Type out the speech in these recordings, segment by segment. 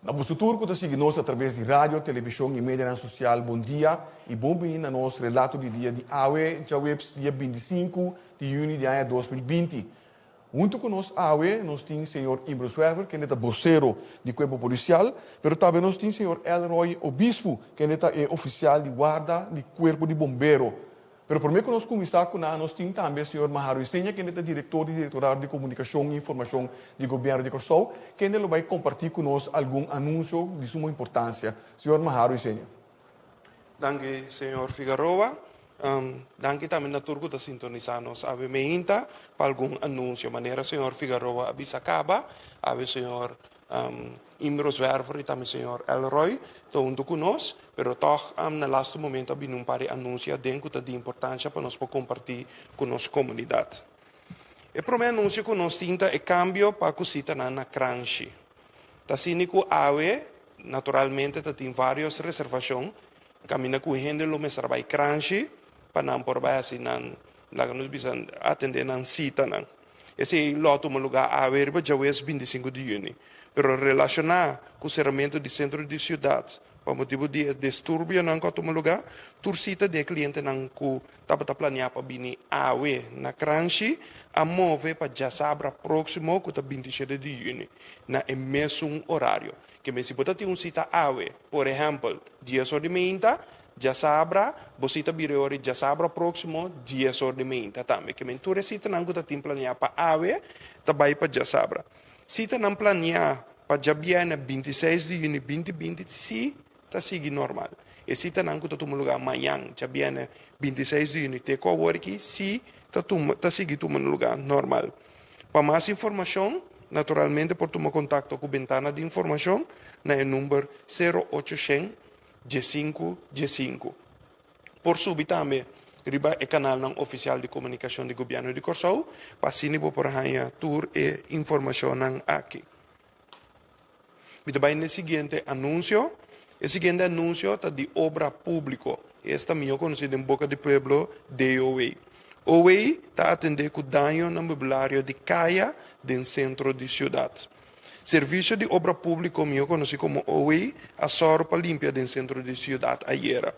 Na boso tur ku ta sigui nos atraves di radio, televishon i medianan sosial bon dia i bon bini na nos relato di dia di awe djaweps dia 25 di yüni di aña 2020. Huntu ku nos awe nos tin señor Imbro Zwerver kende ta bosero di Kuerpo Polisial, pero tambe nos tin señor Elroy Obispo kende ta e ofisial di warda di Kuerpo di Bombero. Pero promé ku nos kuminsá ku nan nos tin tambe señor Maharo Isenia kende ta direktor di Direktorado di Komunikashon i Informashon di Gobièrnu di Kòrsou kende lo bai kompartí ku nos algun anunsio di sumo importansia. Señor Maharo Isenia. Danki señor Figaroa. Danki tambe na tur ku ta sintonisá nos awe meinta pa algun anunsio. Manera señor Figaroa a bisa kaba, awe señor Imro Zwerver i tambe señor Elroy ta huntu ku nos, pero tòg na lastu momento a bini un par di anunsio aden ku ta di importansha pa nos por kompartí ku nos komunidat. E promé anunsio ku nos tin ta e kambio pa ku sitanan na Kranshi. Ta asina ku awe naturalmente ta tin vários reservashon kaminda ku hende lo mester a bai Kranshi pa nan por bai hasi nan, laga nos bisa, atendé nan sitanan. Esei lo a tuma lugá awe riba djawees 25 di yüni. Pero relashoná ku seramentu di sentro di siudat pa motibu di e disturbionan ku a tuma lugá, tur sita di e klientenan ku tabata planiá pa bini awe na Kranshi a move pa djasabra próksimo ku ta 27 di yüni na e mesun orario. Ke men si bo ta tin un sita awe, por ehèmpel, 10 or di meinta, Djasabra, bo sita bira e ora di djasabra próksimo, 10 or di meinta tambe. Ke men tur e sitanan ku ta tin planiá pa awe ta bai pa djasabra. Sitanan planiá pa djabièrnè 26 di yüni 2020 sí ta sigui normal. E sitanan ku ta tuma lugá mañan, djabièrnè 26 di yüni te ku awor aki sí ta tuma ta sigui tuma lugá normal. Pa mas informashon, naturalmente por tuma kontakto ku Bentana di Informashon na e number 0800 15 15. Por subi tambe riba e kanalnan ofisial di komunikashon di Gobièrnu di Kòrsou pa asina bo por haña tur e informashonnan aki. Mi ta bai na e siguiente anunsio. E siguiente anunsio ta di Obra Públiko. Esta mihó konosí den boka di pueblo DOW. OW ta atendé ku daño na mebulario di kaya den sentro di siudat. Servisio di Obra Públiko, mihó konosí komo OW, a sòru pa limpia den sentro di siudat ayera.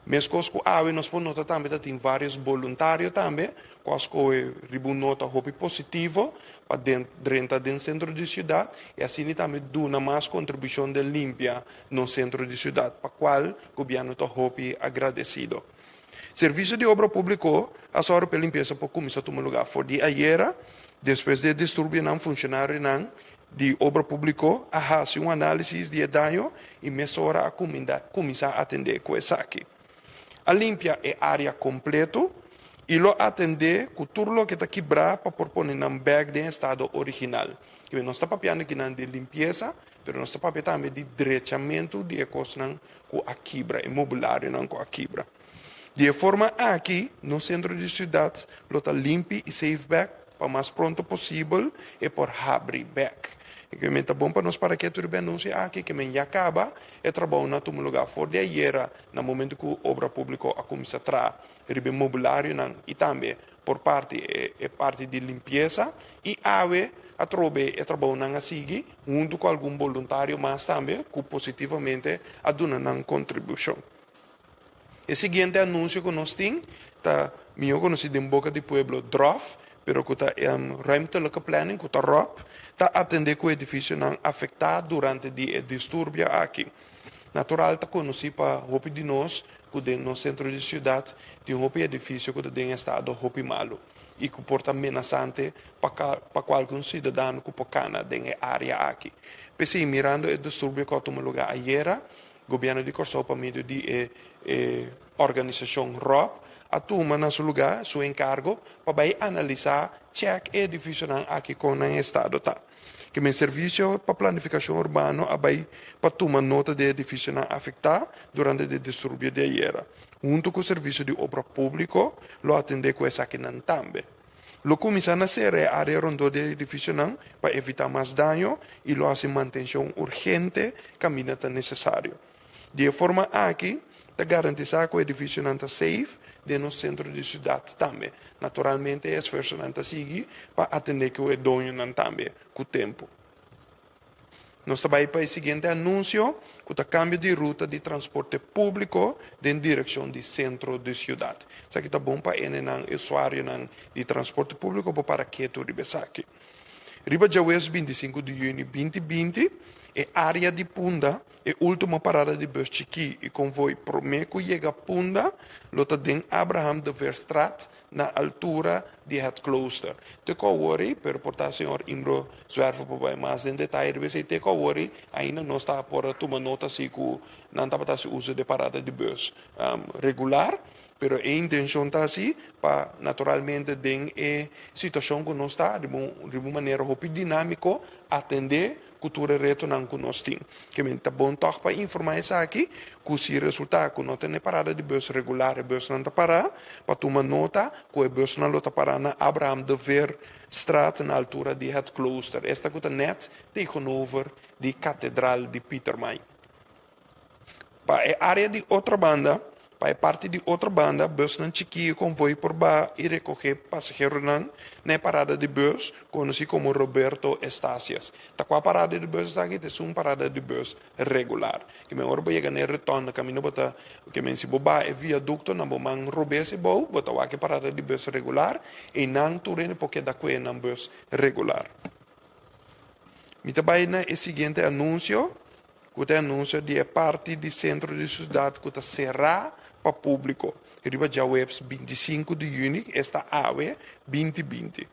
Meskos ku awe nos por nota tambe ta tin vários boluntario tambe ku a skohe riba un nota hopi positivo pa den drenta den sentro di siudat i asina tambe duna mas kontribushon den limpia nos sentro di siudat pa kual gobièrnu ta hopi agradesido. Servisio di Obra Públiko a sòru pa e limpiesa por kuminsá tuma lugá for di ayera. Despues di e disturbionan, funshonarionan di Obra Públiko a hasi un análisis di e daño i mesora a kuminsá atendé ku esaki. A limpia e área kompleto i lo atendé ku tur loke ta kibrá pa por pone nan bèk den estado original. Nos ta papiando akinan di limpiesa, pero nos ta papia tambe di drechamentu di e kosnan ku a kibra, e mobularionan ku a kibra. Di e forma aki, nos sentro di siudat lo ta limpi i safe bèk pa mas pronto posibel e por habri bèk. E ke men ta bon pa nos para ketu riba e anunsio aki, ke men ya kaba e trabounan a tuma lugá for di ayera na momento ku Obra Públiko a kuminsá traha riba e mobularionan i tambe por parti e parti di limpiesa i awe atrobe e trabounan a sigui huntu ku algun boluntario mas tambe ku positivamente a duna nan kontribushon. E siguiente anunsio ku nos tin ta mihó konosí den boka di pueblo DROF, pero ku ta Ruimtelijke Planning, ku ta ROP, ta atendé ku edifisionan afektá durante di e disturbio aki. Natural ta konosí pa hopi di nos ku den nos sentro di siudat tin hopi edifisio ku ta den estado hopi malu i ku por ta menasante pa pa kualke un siudadano ku por kana den e área aki. P'esei mirando e disturbio ku a tuma lugá ayera, Gobièrnu di Kòrsou pa medio di e e organisashon ROP a tuma na su lugá su enkargo pa bai analisá, chèk e edifisionan aki kon nan estado ta. Ke men Servisio pa Planifikashon Urbano a bai pa tuma nota di e edifisionan afektá durante di e disturbio di ayera. Huntu ku Servisio di Obra Públiko lo atendé ku esakinan tambe. Lo kuminsá na sera e área rondó di e edifisionan pa evitá mas daño i lo hasi mantenshon urgente kaminda ta nesesario. Di e forma aki ta garantisá ku edifisionan ta safe den nos sentro di siudat tambe. Naturalmente e esfuersonan ta sigui pa atendé ku e doñonan tambe ku tempu. Nos ta bai pa e siguiente anunsio, ku ta kambio di ruta di transporte públiko den direkshon di sentro di siudat. Esaki ta bon pa hendenan, usuarionan di transporte públiko por para ketu riba esaki. Riba djawees 25 di yüni 2020, e área di Punda, e último parada di bùs chikí i konvoi promé ku yega Punda, lo ta den Abraham de Veerstraat na altura di Het Klooster. Te ku awor ei, pero por ta señor Imro Zwerver por bai mas den detaye riba esei, te ku awor ei ainda nos ta por a tuma nota si ku nan tabata hasi uso di e parada di bus regular, pero e intenshon ta hasi pa naturalmente den e situashon ku nos ta riba un riba un manera hopi dinámiko atendé ku tur e retonan ku nos tin. Ke men ta bon tòg pa informá esaki, ku si resultá ku no tene parada di bus regular e busnan ta pará, pa tuma nota ku e busnan lo ta pará na Abraham de Veerstraat na altura di Het Klooster, esta ku ta nèt tegenover di Katedral di Pietermaai. Pa e área di Otrobanda, pa e parti di Otrobanda, busnan chikí i konvoi por baha i rekogé pasaheronan na e parada di bus konosí komo Roberto Estasias. Ta kua parada di bus esaki? Ta esun parada di bus regular. Ke men ora bo yega na e retònda kaminda bo ta, ke men si bo baha e viadukto na bo man robes ebou, bo ta wak e parada di bus regular, einan tur hende por keda kue nan bus regular. Mi ta bai na e siguiente anunsio. Ku ta e anunsio di e parti di sentro di siudat ku ta será pa públiko riba djaweps 25 di yüni, esta awe, 2020.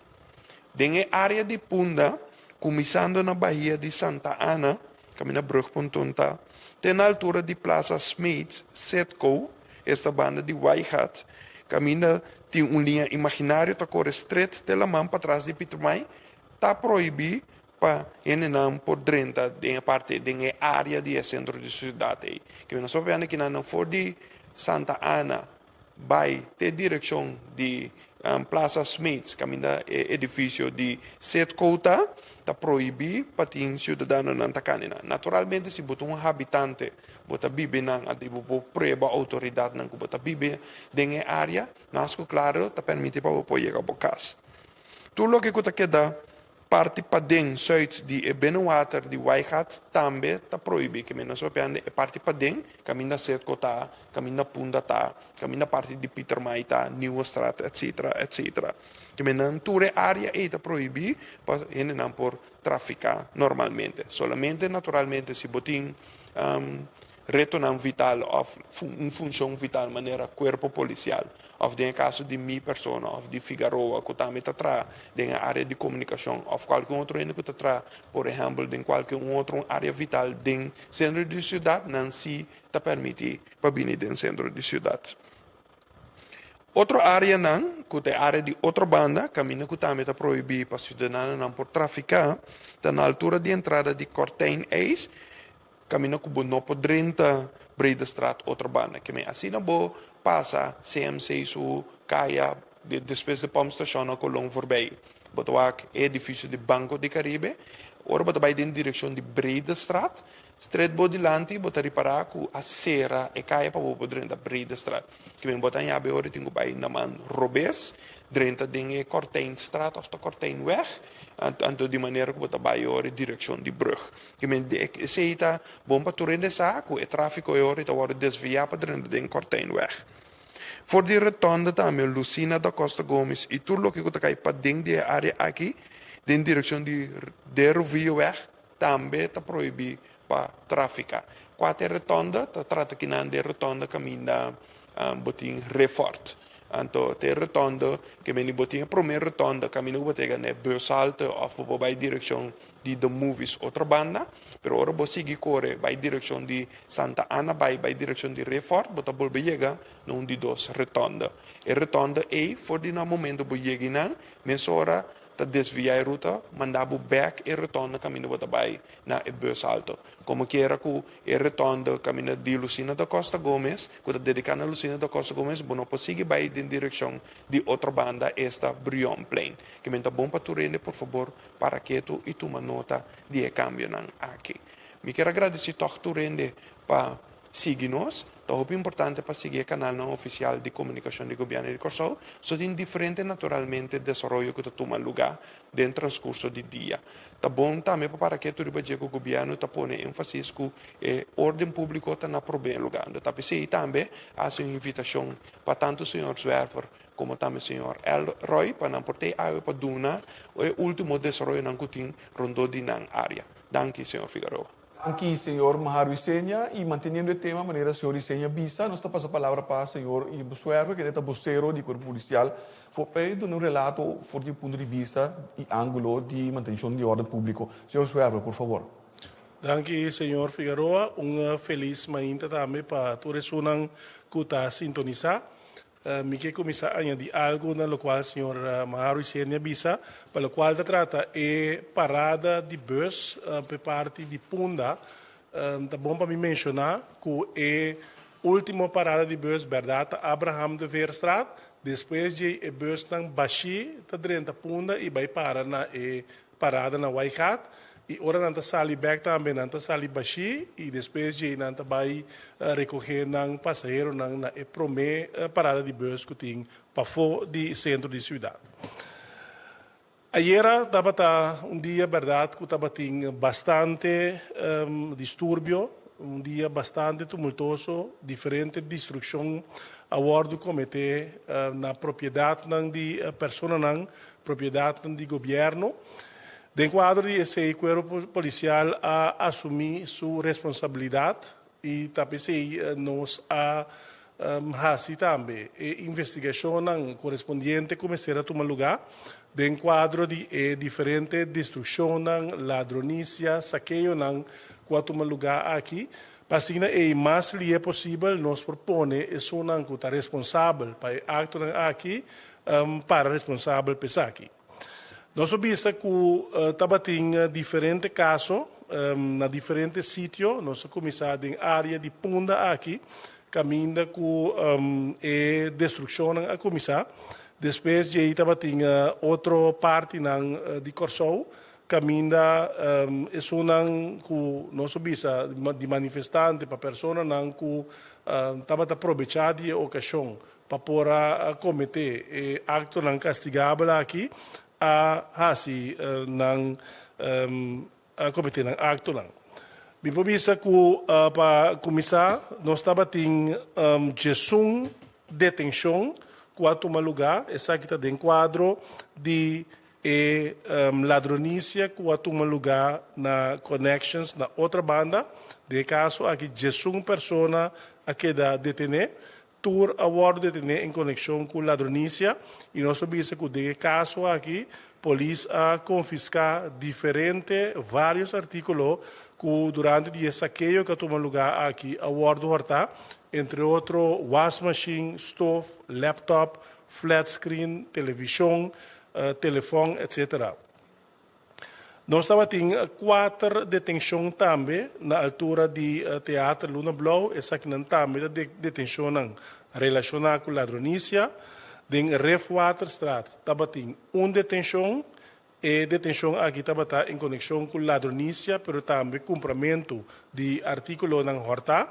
Den e área di Punda, kuminsando na Bahia di Santa Ana, kaminda Brugponton ta, te na altura di Plaza Smeets, Setco, esta banda di Waaigat, kaminda tin un liña imaginario ta kore stret te laman patras di Pietermaai, ta prohibí Pa hendenan por drenta den e parti, den e área di e sentro di siudat ei. Ke nos ta papia kinan nan for di Santa Ana bai te direkshon di Plaza Smeets kaminda e edifisio di Setco ta, ta prohibí pa tin siudadanonan ta kani nan. Naturalmente si bo ta un habitante, bo ta biba nan, anto bo por prueba outoridatnan ku bo ta biba den e área, mas ku klaro ta permití pa bo por yega bo kas. Tur loke ku ta keda Parti paden, zuid, di e binnenwater di Waaigat tambe ta prohibi. Ke men nos papiando e parti paden, kaminda Setco ta, kaminda Punda ta, kaminda parti di Pietermaai ta, Nieuwestraat etc. Etc. Ke men nan tur e area ei ta prohibi pa hendenan por trafica normalmente. Solamente naturalmente si bo tin retonan vital òf un funshon vital manera kuerpo polisial òf den e kaso di mi persona òf di Figaroa ku tambe ta traha den e área di komunikashon òf kualke un otro hende ku ta traha por ehèmpel den kualke un otro área vital den sentro di siudat nan si ta pèrmití pa bini den sentro di siudat. Otro áreanan ku ta e área di otro banda kaminda ku tambe ta prohibí pa siudadanonan por trafiká ta na altura di entrada di Kortijn IJs, Caminda cu bo no por drenta Breedestraat otro banda. Ke men asina bo pasa CMC su caya despues di pompstation na Colon voorbij. Bo ta wak e edificio di Banco di Caribe. Ora bo ta bay den direccion di Breedestraat, stret bo dilanti bo ta ripara cu a cera e caya pa bo por drenta Breedestraat. Ke men bo ta yabe ora tin cu bay na man robes drenta den e Kortijnstraat of ta Kortijnweg. Anto di manera cu bo ta bay ora direccion di brug. Ki men di esei ta bon pa tur hende sa ku e tráfiko e ora ta wòrdu desviá pa drenta den Kortijnweg. For di retònde tambe Lucina da Costa Gomez i tur loke ku ta kai paden di e área aki den direkshon di De Rouvilloweg tambe ta prohibí pa tráfika. Kua ta e retònde? Ta trata kinan den retònde kaminda bo tin Refort. Anto te retònde ke men di bo tin e promé retònde kaminda ku bo ta yega na e bushalte òf bo por bai direkshon di The Movies otro banda, pero ora bo sigui kore bai direkshon di Santa Ana bai bai direkshon di Refort bo ta bolbe yega na un di dos retònde. E retònde ei for di na momento bo yega einan mesora ta desviá e ruta manda bo bèk e retònde kaminda bo ta bai na e bushalte. Komo kiera ku E retònde kaminda di Lucina da Costa Gomez, ku ta dediká na Lucina da Costa Gomez, bo no por sigui bai den direkshon di otro banda, esta Brionplein. Ke men ta bon pa tur hende por fabor para ketu i tuma nota di e kambionan aki. Mi kier a gradisí tòg tur hende pa sigui nos. Ta hopi importante pa sigui e kanalnan ofisial di komunikashon di Gobièrnu di Kòrsou, so tin diferente naturalmente desaroyo ku ta tuma lugá den transkurso di dia. Ta bon tambe pa para ketu riba dje ku gobièrnu ta pone énfasis ku e órden públiko ta na promé lugá. Anto ta p'esei tambe a hasi un invitashon pa tantu señor Zwerver komo tambe señor Elroy pa nan por tei awe pa duna e último desaroyonan ku tin rondó di nan área. Danki, señor Figaroa. Danki señor Maharu Isenia y manteniendo e tema manera señor Isenia bisa nos ta pasa palabra pa señor Ivo Suerro kende ta vocero di Cuerpo Policial for pa e duna un relato for di punto di bista y angulo di mantencion di orden publico. Señor Suerro por favor. Danki señor Figaroa, un feliz mainta tambe pa tur esunnan cu ta sintonisa. Mi ke kuminsá añadí algu na lokual señor Maharu Isenia a bisa, pa lokual ta trata e parada di bus pa e parti di Punda. Ta bon pa mi menshoná ku e último parada di bus bèrdat ta Abraham de Veerstraat, despues djei e busnan bashí ta drenta Punda i bai para na e parada na Waaigat y ora nan ta sali bek tambe nan ta sali bashi y despues djey nan ta bay recoge nan pasaheronan na e prome parada di bus cu tin pafo di centro di ciudad. Ayera tabata un dia berdad cu tabatin bastante disturbio, un dia bastante tumultoso, diferente destruccion a wordo comete na propiedadnan di personanan Propiedatnan di gobièrnu. Den kuadro di esei Kuerpo Polisial a asumí su responsabilidat i ta p'esei nos a hasi tambe e investigashonnan korespondiente ku mester a tuma lugá den kuadro di e diferente destrukshonnan, ladronisia, sakeonan ku a tuma lugá aki. Pa asina ei mas lihe posibel nos por pone esunnan ku ta responsabel pa e aktonan aki para responsabel pa esaki. Nos por bisa ku tabatin diferente kaso na diferente sitio. Nos a kuminsá den área di Punda aki kaminda ku e destrukshonnan a kuminsá. Despues djei tabatin otro partinan di Kòrsou Kaminda esunnan ku nos a bisa di manifestante pa personanan ku tabata probechá di e okashon pa por a kometé e aktonan kastigabel aki a hasi nan a kometé nan aktonan. Mi por bisa ku pa kuminsá nos tabatin djesun detenshon ku a tuma lugá, esaki ta den kuadro di E ladronisia ku a tuma lugá na Connections na otra banda, den e kaso aki 11 persona a keda detené. Tur a wòrdu detené en konekshon ku ladronisia i nos a bisa ku den e kaso aki polis a konfiská diferente vários artíkulo ku durante di e sakeo ku a tuma lugá aki a wòrdu hòrtá, entre otro wasmashin, stof, laptop, flat screen, televishon, telefòn, etc. Nos tabatin kuater detenshon tambe na altura di Teater Luna Blou, esakinan tambe ta detenshonnan relashoná ku ladronisia. Den Rifwaterstraat tabatin un detenshon, e detenshon aki tabata en konekshon ku ladronisia pero tambe kumpramentu di artíkulonan hòrtá.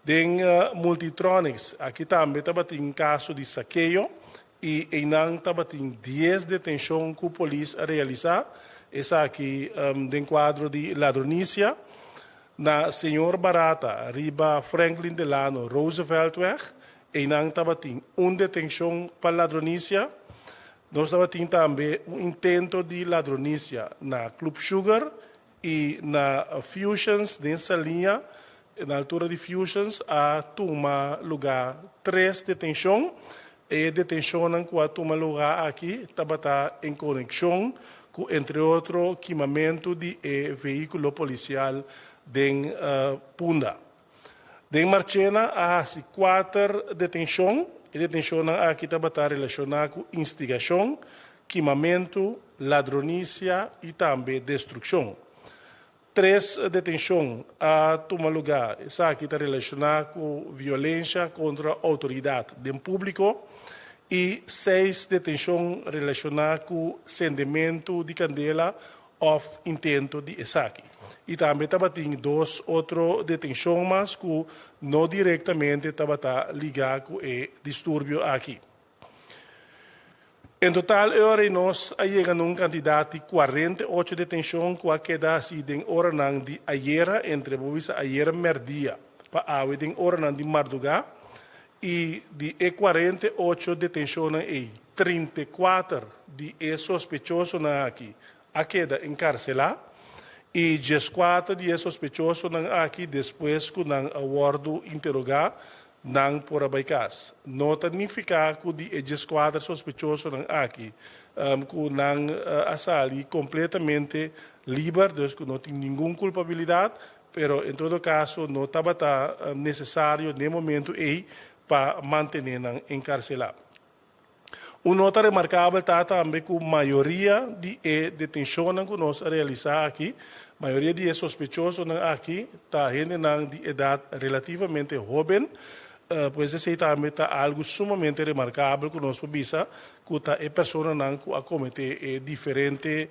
Den Multitronics aki tambe tabatin kaso di sakeo i einan tabatin dies detenshon ku polis a realisá, esaki den kuadro di ladronisia. Na Señor Barata riba Franklin Delano Rooseveltweg, einan tabatin un detenshon pa ladronisia. Nos tabatin tambe un intento di ladronisia na Club Sugar I na Fusions den Saliña, na altura di Fusions a tuma lugá tres detenshon. E detenshonnan ku a tuma lugá aki tabata en konekshon ku entre otro kimamentu di e vehíkulo polisial den Punda. Den Marchena a hasi kuater detenshon. E detenshonnan aki tabata relashoná ku instigashon, kimamentu, ladronisia i tambe destrukshon. Tres detenshon a tuma lugá. Esaki ta relashoná ku violensha kontra outoridat den públiko i seis detenshon relashoná ku sendementu di kandela. òf intento di esaki. I tambe tabatin dos otro detenshon mas ku no direktamente tabata ligá ku e disturbio aki. En total e ora ei nos a yega na un kantidat di 48 detenshon ku a keda hasi den oranan di ayera, entre bo bisa ayera mèrdia pa awe den oranan di mardugá. I di e 48 detenshonnan ei, 34 di e sospechosonan aki a keda enkarselá i 14 di e sospechosonan aki despues ku nan a wòrdu interogá nan por a bai kas. No ta nifiká ku di e 14 sospechosonan aki ku nan a sali kompletamente liber, dus ku no tin ningun kulpabilidat, pero en todo kaso no tabata nesesario n'e momentu ei pa mantené nan enkarselá. Un nota remarkabel ta tambe ku mayoria di e detenshonnan ku nos a realisá aki, mayoria di e sospechosonan aki ta hendenan di edat relativamente hóben, pues esei tambe ta algu sumamente remarkabel ku nos por bisa ku ta e personanan ku a kometé e diferente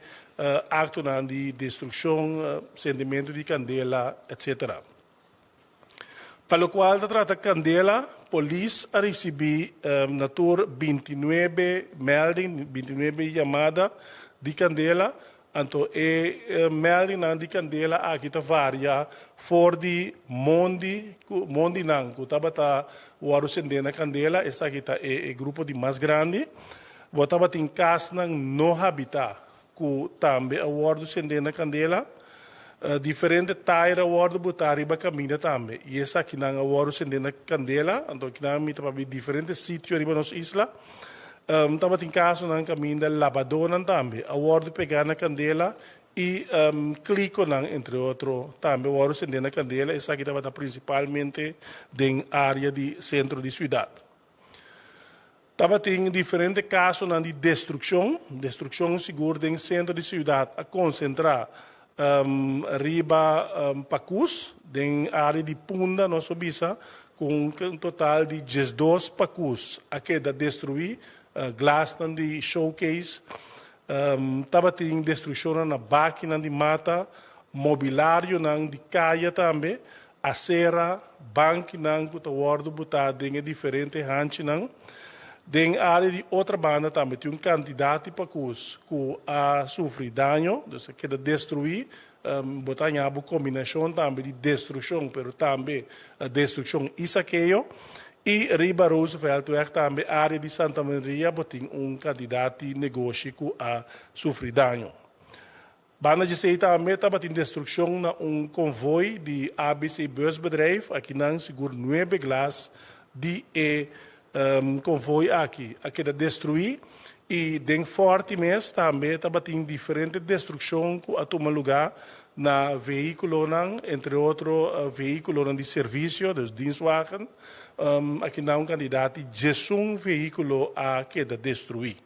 aktonan di destrukshon, sendementu di kandela, etsetera. Pa lokual ta trata kandela, polis a risibí na tur 29 melding, 29 yamada di kandela. Anto e meldingnan di kandela aki ta varia for di mondi, mondinan ku tabata wòrdu sendé na kandela, esaki ta e grupo di mas grandi. Bo tabatin kasnan no habitá ku tambe a wòrdu sendé na kandela. Diferente tayer a wòrdu botá riba kaminda tambe i esakinan a wòrdu sendé na kandela. Anto akinan mi ta papia di diferente sitio riba nos isla. Tabatin kasonan kaminda labadónan tambe a wòrdu pegá na kandela i klikonan entre otro tambe a wòrdu sendé na kandela. Esaki tabata prinsipalmente den área di sentro di siudat. Tabatin diferente kasonan di destrukshon. Destrukshon sigur den sentro di siudat a konsentrá riba pakus. Den área di Punda nos por bisa ku un total di 12 pakus a keda destruí, glasnan di showcase. Tabatin destrukshonnan na bakinan di mata, mobilarionan di kaya tambe. Asera, bankinan ku ta wòrdu butá den e diferente hanchinan. Den área di Otrabanda tambe tin un kantidat di pakus ku a sufri daño, dus a keda destruí. Bo ta haña bo kombinashon tambe di destrukshon, pero tambe destrukshon i sakeo. I riba Rooseveltweg tambe área di Santa Maria bo tin un kantidat di negoshi ku a sufri daño. Banda dje esei tambe tabatin destrukshon na un konvoi di ABC Busbedrijf, akinan sigur nuebe glas di e konvoi aki a keda destruí i den Fòrti mes tambe tabatin diferente destrukshon ku a tuma lugá na vehíkulonan, entre otro vehíkulonan di servisio, dus dienstwagen, akinan un kantidat di 11 vehíkulo a keda destruí.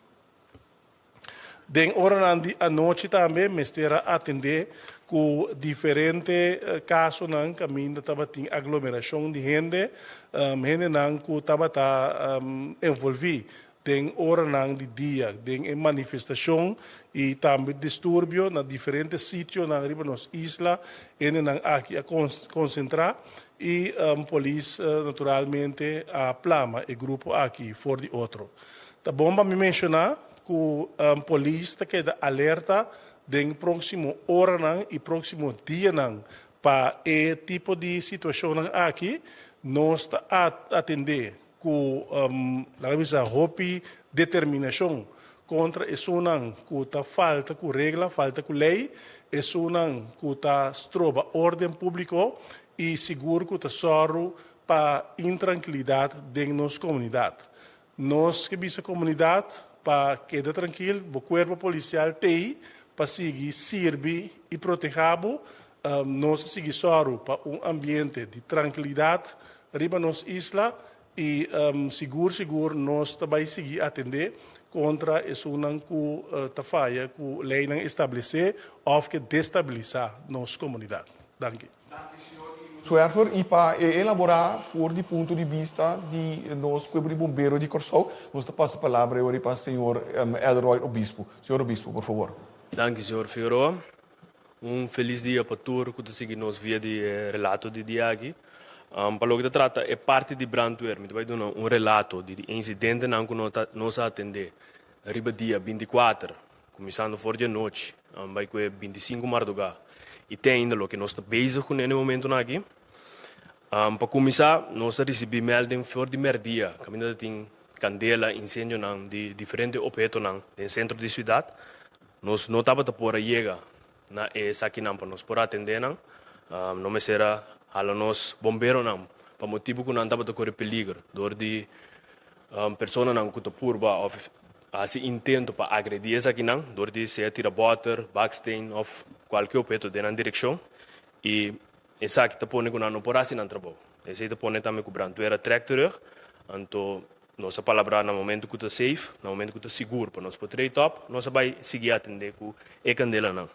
Den oranan di anochi tambe mester a atendé ku diferente kasonan kaminda tabatin aglomerashon di hende, hendenan ku tabata envolví den oranan di dia den e manifestashon i tambe disturbio na diferente sitionan riba nos isla. Hendenan aki a konsentrá i polis naturalmente a plama e grupo aki for di otro. Ta bon pa mi menshoná ku polis ta keda alerta den próksimo oranan i próksimo dianan pa e tipo di situashonnan aki. Nos ta atendé ku, laga bisa, hopi determinashon kontra esunnan ku ta falta ku regla, falta ku lei, esunnan ku ta stroba órden públiko i sigur ku ta sòru pa intrankilidat den nos komunidat. Nos ke bisa komunidat pa keda trankil, bo kuerpo polisial t'ei pa sigui sirbi i protehá bo. Nos a sigui sòru pa un ambiente di trankilidat riba nos isla i sigur sigur nos ta bai sigui atendé kontra esunnan ku ta faya ku leinan establesé òf ke destabilisá nos komunidat. Danki. Danki señor Zwerver y pa e elabora for di punto di bista di nos Cuerpo di Bombero di Corsou, nos ta pasa palabra e ora pa señor Elroy Obispo. Señor Obispo, por favor. Danki señor Figueroa. Un felis dia pa tur ku ta sigui nos via di e relato di dia aki. Pa loke ta trata e parti di brandweer, mi ta bai duna un relato di e insidentenan ku nos a atendé riba dia 24, kuminsando for di anochi, bai ku e 25 mardugá i te ainda loke nos ta bezig kuné na e momentunan aki. Pa kuminsá, nos a risibí melding for di mèrdia kaminda ta tin kandela, insendionan di diferente ophetonan den sentro di siudat. Nos no tabata por a yega na e esakinan pa nos por a atendé nan. No mester a hala nos bomberonan pa motibu ku nan tabata kore peliger dor di personanan ku ta purba òf hasi intento pa agredí esakinan dor di sea tira bòter, baksteen òf kualke opheto den nan direkshon. I esaki ta pone ku nan no por hasi nan trabou. Esei ta pone tambe ku brandweer a trèk terug. Anto nos a palabrá na momento ku ta safe, na momento ku ta sigur pa nos por trei tòp, nos a bai sigui atendé ku e kandelanan.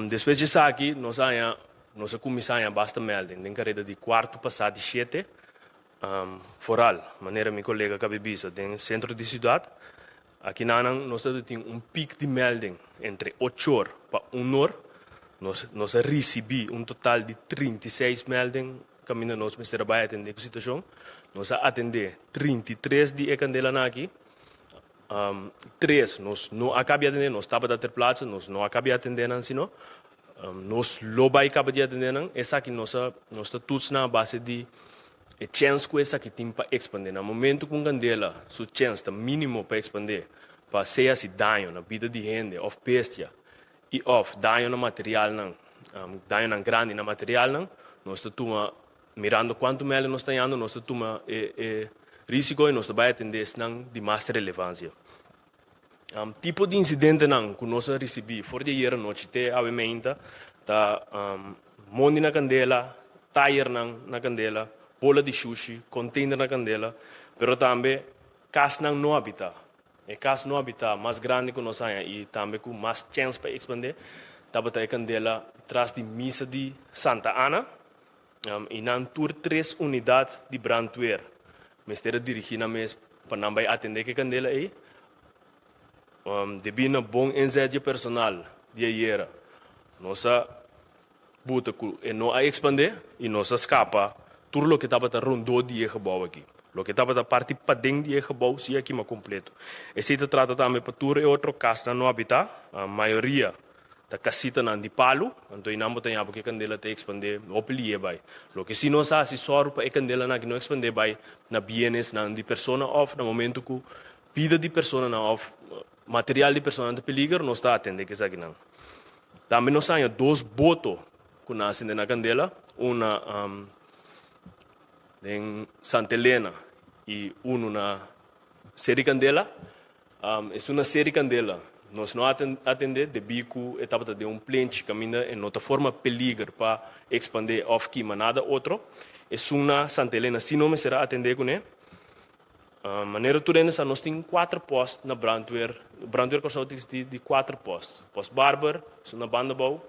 Despues di esaki nos a haña, nos a kuminsá haña basta melding den kareda di kuartu pasá di shete, foral manera mi kolega kabe bisa den sentro di siudat. Akinanan nos ta tin un pik di melding entre ochor pa un or. Nos nos a risibí un total di 36 melding kaminda nos mester a bai atendé ku situashon. Nos a atendé 33 di e kandelanan aki. Tres nos no a kabi atendé, nos tabata ter plaatse, nos no a kabi atendé nan sino nos lo bai kaba di atendé nan. Esaki nos a nos ta tuts nan a base di E chèns ku esaki tin pa ekspandé. Na momentu ku un kandela su chèns ta mínimo pa ekspandé pa sea hasi daño na bida di hende òf bestia i òf daño na materialnan, dañonan grandi na materialnan, nos ta tuma, mirando kuantu mèlde nos ta hañando, nos ta tuma e e rísiko i nos ta bai atendé esnan di mas relevansia. Tipo di insidentenan ku nos a risibí for di ayer anochi te awe meinta ta mondi na kandela, tayernan na kandela, bola di shushi, konteiner na kandela, pero tambe kasnan no habitá. E kas no habitá mas grandi ku nos haña i tambe ku mas chèns pa ekspandé tabata e kandela tras di misa di Santa Ana i nan tur tres unidat di brandweer mester a dirigí nan mes pa nan bai atendé ku e kandela ei. Debí na bon inzet dje personal di ayera, nos a buta ku e no a ekspandé i nos a skapa tur loke tabata rondó di e gebou aki. Loke tabata parti paden di e gebou si a kima kompleto. Esei ta trata tambe pa tur e otro kasnan no habitá, mayoria Ta kasitanan di palu, anto einan bo ta ña bo ku e kandela ta ekspandé hopi lié bai. Loke si nos hasi sòru pa e kandelanan aki no ekspandé bai na bienesnan di persona òf na momentu ku bida di personanan òf material di personanan ta peliger, nos ta atendé ku esakinan. Tambe nos haña dos boto ku nan a sende na kandela, un na den Santa Elena i unu na Seri Kandela. Esun na seri kandela. Nos no a atendé debí ku e tabata den un plenchi kaminda e no ta forma peliger pa ekspandé òf kima nada otro. Esun na Santa Elena sí no mester a atendé kuné. Manera tur hende sa nos tin kuater pòst na brandweer. Brandweer Kòrsou ta eksistí di kuater pòst. Pòst Barber, esun na Bandabou,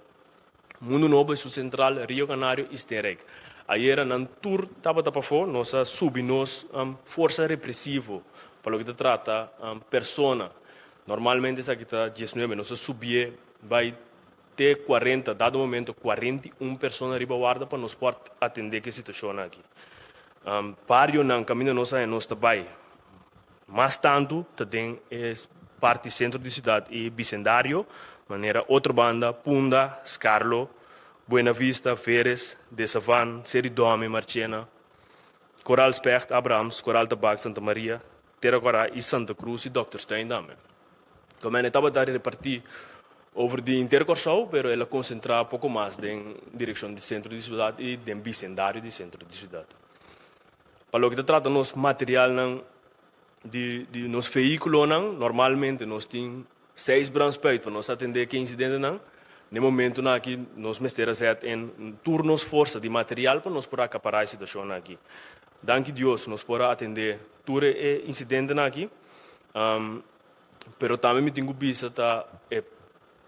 Mundu Nobo, esun Sentral, Rio Canario i Steenrijk. Ayera nan tur tabata pafó, nos a subi nos forsa represivo pa loke ta trata persona. Normalmente esaki ta diesnuebe, nos a subié bai te kuarenta, dado momento 41 persona riba warda pa nos por atendé ku e situashon aki. Barionan kaminda nos haña nos ta bai mas tantu ta den e parti sentro di siudat i bisendario, manera Otrobanda, Punda, Skarlo, Buena Vista, Veres, De Savan, Seri Dòmi, Marchena, Koral Specht, Abrahams, Koral Tabak, Santa Maria, Tera Kòrá i Santa Cruz i Dokterstuin tambe. Komène tabata repartí over di henter Kòrsou, pero el a konsentrá poko mas den direkshon di sentro di siudat i den bisendario di sentro di siudat. Pa loke ta trata nos materialnan di di nos vehíkulonan, normalmente nos tin seis brandspuit pa nos atendé ke insidentenan. Na e momentunan aki nos mester a zet en tur nos forsa di material pa nos por akapará e situashonnan aki. Danki Dios nos por a atendé tur e insidentenan aki, pero tambe mi tin ku bisa ta e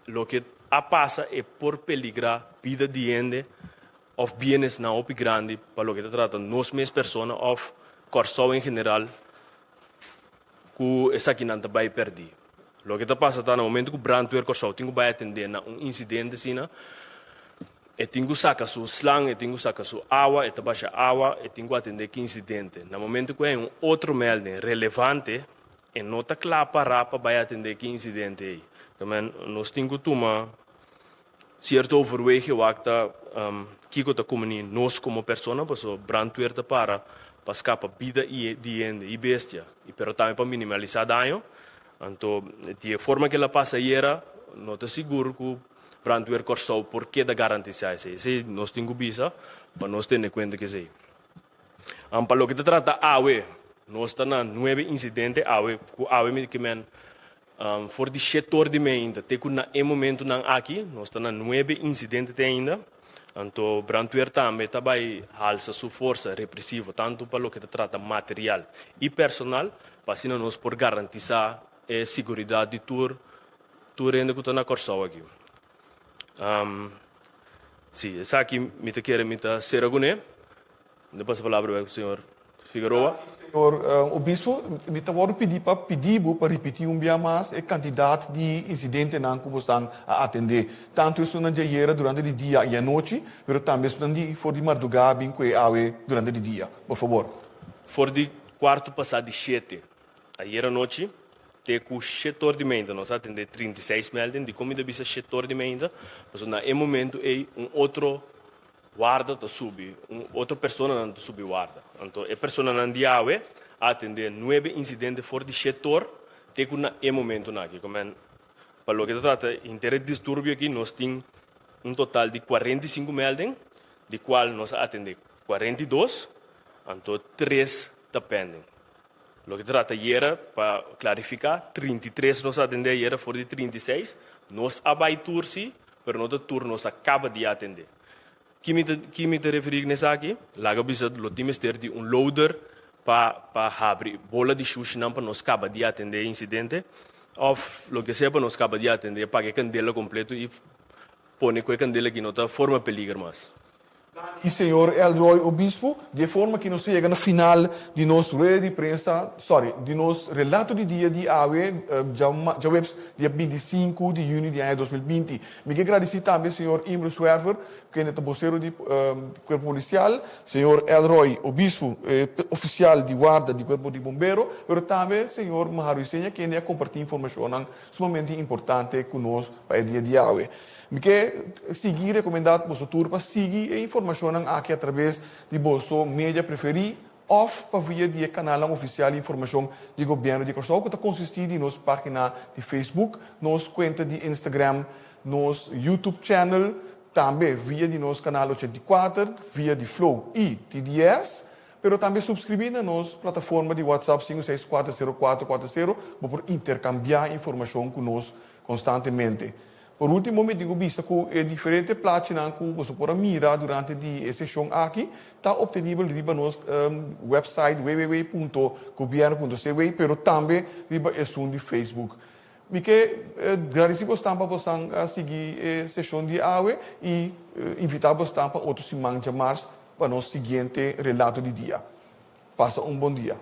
loke a pasa e por peligrá bida di hende òf bienesnan hopi grandi pa loke ta trata nos mes persona òf Kòrsou en general ku esakinan ta bai pèrdí. Loke ta pasa ta na momento ku brandweer Kòrsou tin ku bai atendé na un insidente asina, e tin ku saka su slang, e tin ku saka su awa, e ta basha awa, e tin ku atendé ki insidente. Na momento ku hay un otro melding relevante, e no ta kla pará pa bai atendé ki insidente ei. Tamen nos tin ku tuma sierto overweging wak ta kiko ta kumini nos komo persona, pasobra brandweer ta para pa skapa bida di hende i bestia, i pero tambe pa minimalisá daño. Anto di e forma ku el a pasa ayera, no ta sigur ku Brandweer Kòrsou por keda garantisá esei. Esei nos tin ku bisa pa nos tene kuenta ku esei. Pa loke ta trata awe, nos ta na nuebe insidente awe, ku awe mi ke men for di shete or di meinta te ku na e momentunan aki nos ta na nuebe insidente te ainda. Anto brandweer tambe ta bai halsa su forsa represivo tantu pa loke ta trata material i personal pa asina nos por garantisá e siguridat di tur tur hende ku ta na Kòrsou aki. Sí, esaki mi ta kere mi ta sera kuné. Mi ta pasa palabra bek pa señor Figueroa. Señor Obispo, mi ta wòrdu pidi pa pidi bo pa ripití un bia mas e kantidat di insidentenan ku bosnan a atendé, tantu esunnan di ayera durante di dia i anochi, pero tambe esunnan di for di mardugá bin ku e awe durante di dia. Por fabor. For di kuartu pasá di shete ayera anochi te ku shete or di meinta nos a atendé 36 melding. Dikon mi ta bisa shete or di meinta? Pasobra na e momentu ei un otro Warda ta subi, un otro personanan ta subi warda. Anto e personanan di awe a atendé nuebe insidente for di shetor te ku na e momentunan aki. Komen pa loke ta trata henter e disturbio aki nos tin un total di 45 melding, di kual nos a atendé 42, anto tres ta pending. Loke ta trata ayera, pa klarifiká, 33 nos a atendé ayera for di 36. Nos a bai tur sí, pero no ta tur nos a kaba di atendé. Ki mi ta ki mi ta referí na esaki? Laga bisa lo tin mester di un loader pa pa habri bola di shushinan pa nos kaba di atendé e insidente òf loke sea pa nos kaba di atendé, paga e kandela kompleto i pone ku e kandela aki no ta forma peliger mas. I señor Elroy Obispo, di e forma ki nos ta yega na final di nos rueda di prensa, sorry, di nos relato di dia di awe, djaweps dia 25 di yüni di aña 2020. Mi ke gradisí tambe señor Imre Zwerver, kende ta bosero di Kuerpo Polisial, señor Elroy Obispo, e ofisial di warda di Kuerpo di Bombero, pero tambe señor Maharu Isenia, kende a kompartí informashonnan sumamente importante ku nos pa e dia di awe. Mi ke sigui rekomendá boso tur pa sigui e informashonnan aki atraves di boso media preferí òf pa via di e kanalnan ofisial di informashon di Gobièrnu di Kòrsou ku ta konsistí di nos página di Facebook, nos kuenta di Instagram, nos YouTube channel, tambe via di nos kanal 84, via di Flow i TDS. Pero tambe subscribí na nos plataforma di WhatsApp sinku seis kuater sero kuater kuater sero, bo por interkambiá informashon ku nos konstantemente. Por último mi tin ku bisa ku e diferente plachinan ku boso por a mira durante di e seshon aki ta optenibel riba nos website www.gobierno.cw pero tambe riba esun di Facebook. Mi ke gradisí bosnan pa bosnan a sigui e seshon di awe i invitá bosnan pa otro siman djamars pa nos siguiente relato di dia. Pasa un bon dia.